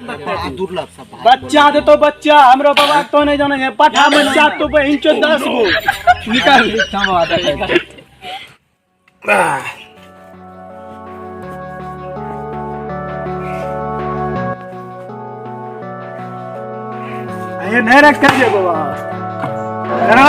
बड़ा दुर्लभ सब बात। बच्चा देतो बच्चा हमरो बाबा तो नहीं जाने है पठा बच्चा तो बहिन चो 10 गो निकाल। ये नहीं रखे छै बाबा, एना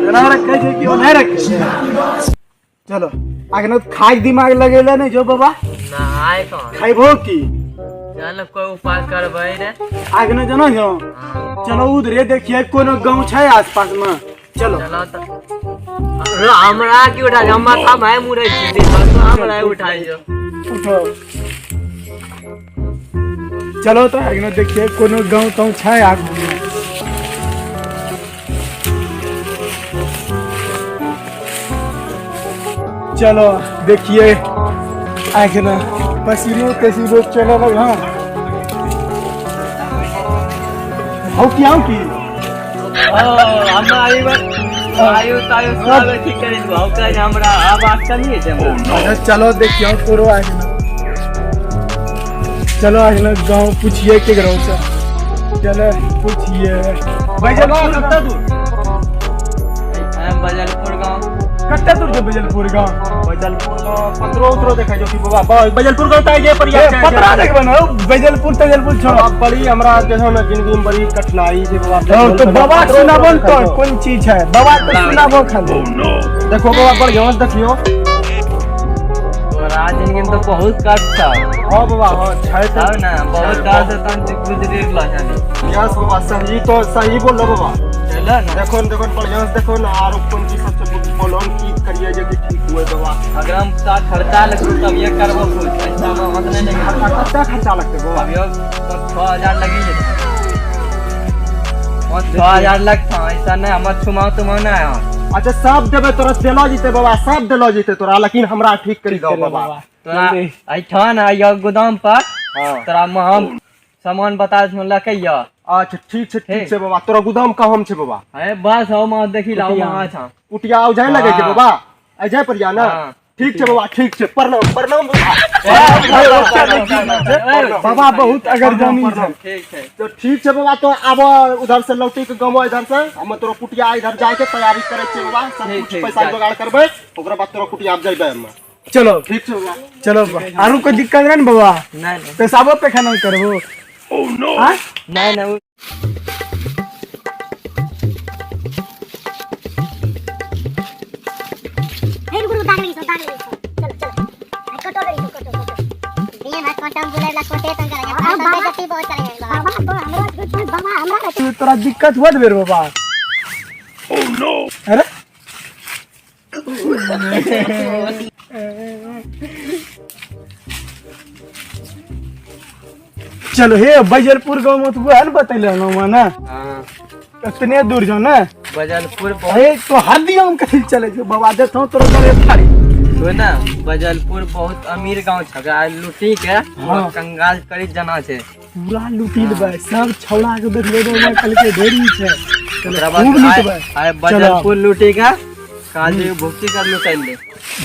एना रखे छै कि ओ नहीं रखे छै। चलो अगने खाइ दिमाग लगेले नहीं जो बाबा। ना कहाँ खाइबो की? चल कोई उपाय करबै रे। अगने जानो जो चलो उधरे देखिए कोनो गांव छै आसपास में। चलो चलो तो हमरा की उठा, हम माथा में मुरै छी, तो हमरा उठाइ जो। उठो चलो तो अगने देखिए कोनो गांव ताव छै आगू में। चलो देखिए आखिर पसीनो तसीनो चलो लग। हाँ हौ की हौ की हमरा आयु तायु सब ठीक करी दू, हौ कहे हमरा आवाज कमी छै हमरा। अच्छा चलो देखियो तोरो आखिर। चलो आखिर गांव पूछिए के गाँव से। चलो पूछिए बैजलपुर कत्ता दूर? बजलपुर गांव कत्ता दूर छै बजलपुर गांव? बजलपुर गांव पत्रो उतरो देखै जो कि बाबा बजलपुर गांव त आइजे पर ए, पतरा देखबै ना, बजलपुर तजलपुर छोड़ो। बाबा, बड़ी हमरा जे छै ने जिंदगी में बड़ी कठिनाई छै बाबा। हँ, तो बाबा के सुनाबो ने तो कोन चीज है बाबा के सुनाबो खाली। देखो बाबा बढ़िया से देखियो। तोरा जिंदगी में तो बहुत कष्ट छौ। हाँ बाबा, हाँ, छै तऽ। तब ना बहुत कष्ट तन गुजरि रहलो छली। यस बाबा, सही तो सही बोललो बाबा। चलो ना। देखो ने, देखो ने, बढ़िया से देखो ने, आरो कोन चीज सबसे बोलो ने, की करिए जे कि ठीक हुए बाबा। अगर हम साथ खर्चा लगतौ तब ये करबो कुछ, ऐसा में हाथ नहीं लगे। खर्चा कते खर्चा लगतै बाबा? अभी 5-6 हजार लगी जेतौ। 5-6 हजार लगतौ, ऐसा नहीं हमर छुमाव तुमाव नहीं है। अच्छा सब देबै तोरा, देलो जेतै बाबा, सब देलो जेतै तोरा, लेकिन हमरा ठीक करी दो बाबा। तोरा एहिठाम आइयो गोदाम पर। हाँ। तोरा में हम सामान बता देलहुँ लकैया। अच्छा ठीक छै, ठीक छै बाबा। तोरा गोदाम कहाँ छै बाबा? अरे बस हम देखी लाओ वहाँ छा। कुटिया आउ जाए लगे छै हाँ। बाबा, आई जाए पर ना। हाँ। ठीक छै बाबा, ठीक छै, प्रणाम प्रणाम बाबा। बाबा बहुत अगर जानी छै। ठीक छै। तो ठीक छै बाबा, तो आब उधर से लौटी के गाँव इधर से हम तोरा कुटिया इधर जाए के तैयारी करे छियै बाबा। सब ठीक, कुछ ठीक, पैसा जाए। जोगाड़ करबै, ओकरा बाद तोरा कुटिया जइबै हम। चलो ठीक छै बाबा। चलो आरो कोई दिक्कत नहीं ने बाबा? नहीं नहीं। पेशाबो पैखाना करबो? हाँ? नहीं नहीं। हे रुक रुक, दाग लगी दाग लगी। चलो चलो कटो लगी कटो कटो। ये मत कोटम बुले ला कोटे तंग करेंगे बाबा, गति बहुत करेंगे बाबा। तो हमरा बाबा हमरा तोरा दिक्कत हुआ बेर बाबा? अरे चलो हे बैजलपुर गाँव में तो वह ने बतैले हन ना। हाँ। इतने दूर जो ना बजलपुर बहुत। अरे तो हर दिया हम कथी चले जो बाबा देता हूँ तोरा करे थारी। तो ना बजलपुर बहुत अमीर गांव छै, आ लूटी के पूरा कंगाल करी जना छै। पूरा लूटी लेबै सब छौड़ा के देखबै तो ओहिमे कल के ढेरी छै। चलो, ओकरा बाद खूब लूटबै। आइ बजलपुर लूटी के काजी भुक्ति कर लुटाइल दे।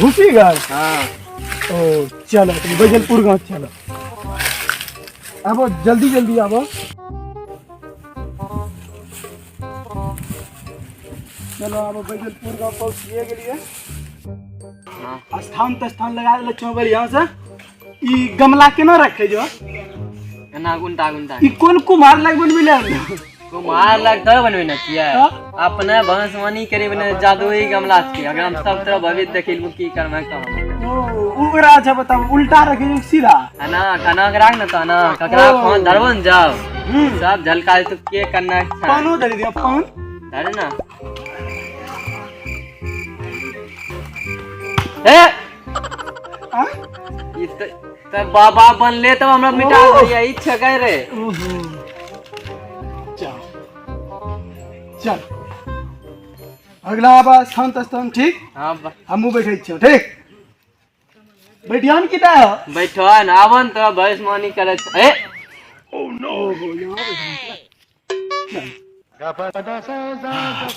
भूसी गल। हाँ। ओ चलो तुम बैजलपुर गाँव चलो, आबो जल्दी जल्दी आबो। चलो आबो बैजलपुर गाँव पहुँचिए गेलिए। स्थान त स्थान लगा देले चौबर यहाँ से। ई गमला केना रखे जो? एना गुंटा गुंटा। ई कोन कुम्हार लग बनबी ले? कुम्हार लग थोड़े बनबे ने छियै। हाँ? अपने भविष्यवाणी करी बने जादुई गमला छियै। अगर हम सब तरफ भविष्य देखिलबू की करबै कहाँ। ओ ओकरा अच्छा बताबू, उल्टा रखे जो सीधा? एना कना के राख ने तऽ एना ककरा ओ। फोन धरबो ने जाओ सब झलका तो के करना छै। पानो धरि दियौ पान। धरे ना ए। हाँ? ई त बाबा बनले तब हमरा मिटा दिया ई छकै रे। ओहो चल चल अगला आबा स्थान त स्थान ठीक। हाँ हमहूँ बैठै छियौ ठीक बैठियान की दा हो? बैठो न आवन तो भविष्यवाणी करे छ। ए ओहो यहाँ बैठो।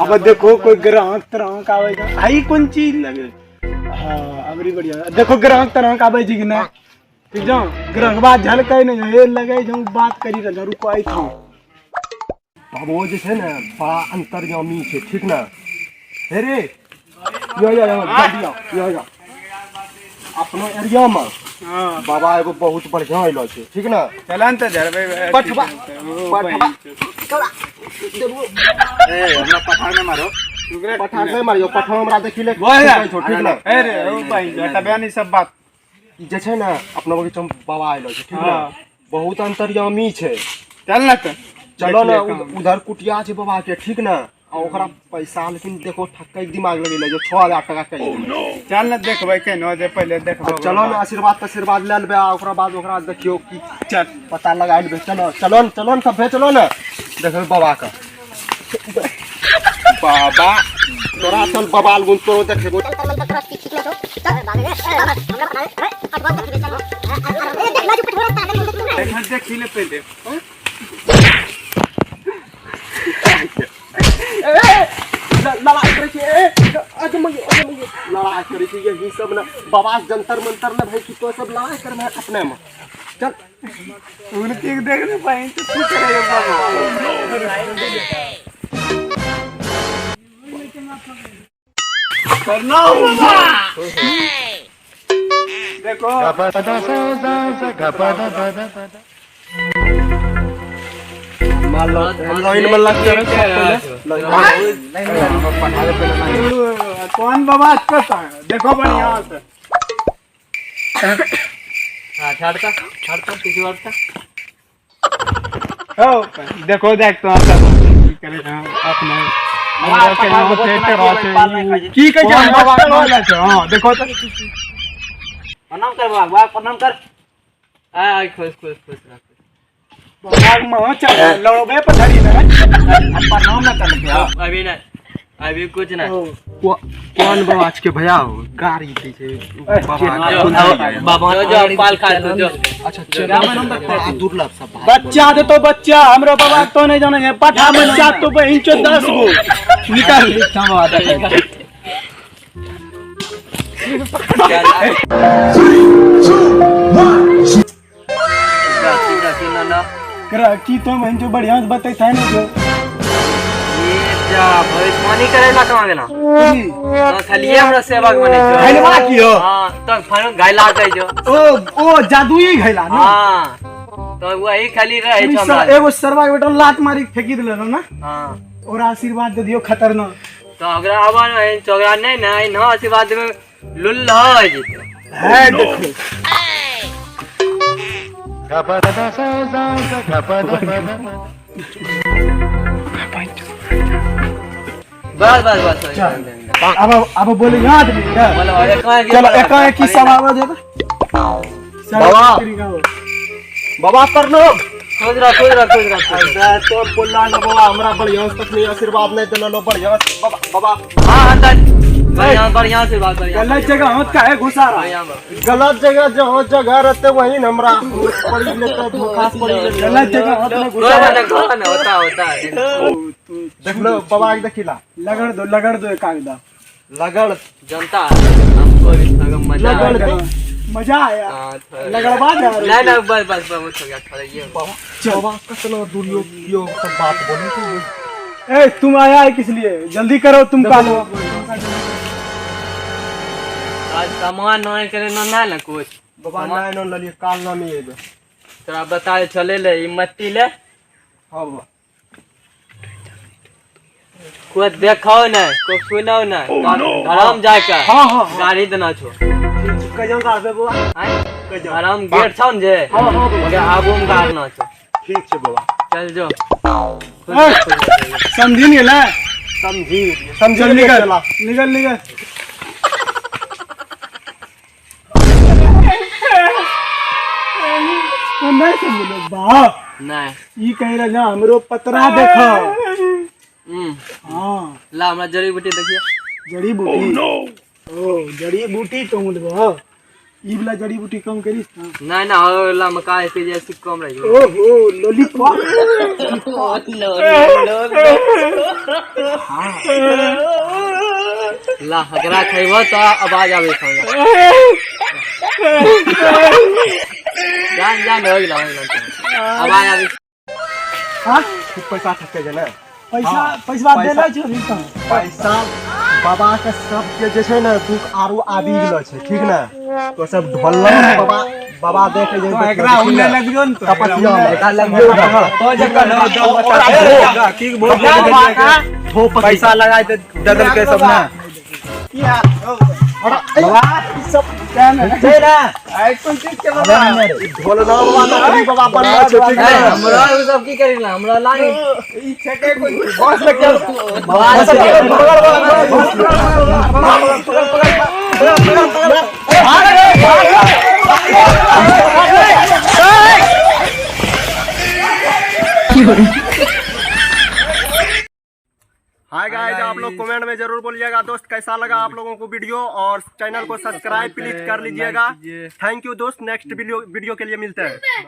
अब देखो कोई ग्राहक त्राहक आवे छै आई कोन चीज लगे। हाँ अबरी बढ़िया देखो ग्राहक त्राहक आवे छै कि नहीं। ठीक जाओ ग्रहवा झलकै नहीं हे लगे जो बात करी रहल रुको आई था। बाबो जे छै ने बड़ा अंतर्यामी छै, ठीक ना? हे रे यो यो यो जल्दी आओ, यो यो अपनो एरिया में हां बाबा एगो बहुत बढ़िया अइलो छै, ठीक ना? चलन त झरबे पठवा पठवा ए हमरा पठार में मारो। पठार नहीं मारियो, पठवा हमरा देखी ले ठीक ना? ए रे ओ भाई हटबे नहीं सब बात। ई जे छै ने अपना बगीचा में बाबा अइलो छै, ठीक ना? बहुत अंतर्यामी छै। चल ना त चलो ना उधर कुटिया छै बाबा के, ठीक ना? आ ओकरा पैसा लेकिन देखो ठक्कै के दिमाग लगेले जो 6000 टका कहि देलै। चल ना देखबै केनो जे पहिले देखबै। चलो ना आशीर्वाद तशीर्वाद ले लेबै आ ओकरा बाद ओकरा देखियो की चल पता लगा लेबै। चलो चलो न, चलो न सभे चलो ना देखबै बाबा के। बाबा तोरा चल बाबा लगुन तोरो देखेबो। चल मन तो ठीक ना तो चल बाबा रे हमरा बना रे पटवा देखबे चलो। ए देख लाजू पटवा ताने देख देखी ले पहिले। लड़ाई करै छै, ए अजमैयो अजमैयो लड़ाई करै छै यही सब ना बाबा जंतर मंतर ने भाई की तो सब लड़ाई करना है अपने में। चल उनकी देख ले भाई तो तू करे बाबा। करना होगा देखो। लाइन में लग के कौन बाबा करता है देखो बढ़िया से। हां छाड़ता छाड़ता किसी बात का ओ देखो देख तो आता की करे अपने की कहै छै बाबा? हां देखो तो प्रणाम कर बाबा, बाबा प्रणाम कर। आ खुश खुश खुश रख बाबा मह चल लड़बे पथरी ने प्रणाम ना कर के। अभी ना अभी कुछ ना। कौन बाबा के भैया हो गाड़ी दै छै बाबा जो पाल खा तो जो। अच्छा चलो दुर्लभ सब बच्चा दे तो बच्चा हमरो बाबा तो नहीं जाने है पठा बच्चा तो बहिन चो 10 गो निकाल। की तो बहिन चो बढ़िया से बतैता है ना जो ये जा भविष्यवाणी करेला कहाँ गेला? तो खाली हमरा सेवक बने छो। घैलवा की हो? हां तो फाइनल घैला कहै छो। ओ ओ जादुई घैला ना। हां तो वही खाली रहे छो हमरा। एगो सरवा के बेटा लात मारी फेंकी देले ना। हां और आशीर्वाद दे दियो खतरनाक। तो ओकरा आवन है चोगरा नहीं ना इन आशीर्वाद में लुल हो जेते है देखो। बस बस बस अब अब बोले याद नहीं बोलो। चलो एक एक की सब आवाज है बाबा बाबा प्रणाम। खुश रह खुश रह खुश रह। तो बोला ना बाबा हमरा बढ़िया से तखनी आशीर्वाद नहीं देलो बढ़िया बाबा बाबा। हां हां बढ़िया बढ़िया आशीर्वाद बढ़िया। गलत जगह होत काहे घुसा रहा? गलत जगह जो जगह रहते वही न हमरा पड़ी लेते धोखा से पड़ी लेते। गलत जगह होत में घुसा ना ना होता होता है। देख लो बाबा के देखिला लगड़ दो एक आगदा लगड़ जनता हमको भी मजा लगड़ मजा आया लगड़वा दे। नहीं नहीं बस बस बस हो गया थोड़ा ये बाबा कितना दुर्योग यो सब बात बोले थे। ए तुम आया है किस लिए? जल्दी करो तुम कालो। आज सामान नहीं करे ना ना ना कुछ बाबा नहीं ना ललिए काल ना नहीं आबे तोरा बता चले ले ई मट्टी ले। हां बाबा को देखो ना को सुनो ना घरम जाके। हां हां गाड़ी देना छो कजन गाड़बे बाबा? हां घरम गेट छौ न जे। हां हां बाबा आबू में गाड़ना छो। ठीक छै बाबा चल जो। समझी नहीं ला? समझी समझी निकल निकल निकल। तो नहीं समझलो बाप नहीं ई कह रहा ना हमरो पतरा देखो। हां ला हमरा जड़ी बूटी देखिए। जड़ी बूटी? ओ जड़ी बूटी तो बोलबो ई वाला जड़ी बूटी कम करिस ना? नहीं ना होला मका ऐसे जैसे कम रही। ओहो लॉलीपॉप। ला अगरा खइबो तो आवाज आवे खाना। जान जान हो गेलो, हो गेलो। अब आय अभी। हाँ? खूब पैसा ठके छै ने। पैसा हाँ, पैसा पैसा। देले छौ अभी तक? पैसा बाबा के सबके जे छै ने दुख आरो आबि गेलो छै, ठीक ने? तो सब ढोलना बाबा बाबा देखे जे एकरा उन्ने लगियो ने तो तपस्या में। एकरा लगियो। तो जे कहलो की बोल धो पैसा लगाए दे ददल के सब ना बाबा सब छै ना आई कोन चीज के बाबा ढोलना बाबा नौकरी बाबा बनलो छै, ठीक ने? हमरा उ सब की करी ना, हमरा लागे ई छके कोन बस में क्या बाबा हाय गाइस, आप लोग कमेंट में जरूर बोलिएगा दोस्त कैसा लगा आप लोगों को वीडियो, और चैनल को सब्सक्राइब प्लीज कर लीजिएगा। Thank you दोस्त, नेक्स्ट वीडियो के लिए मिलते हैं।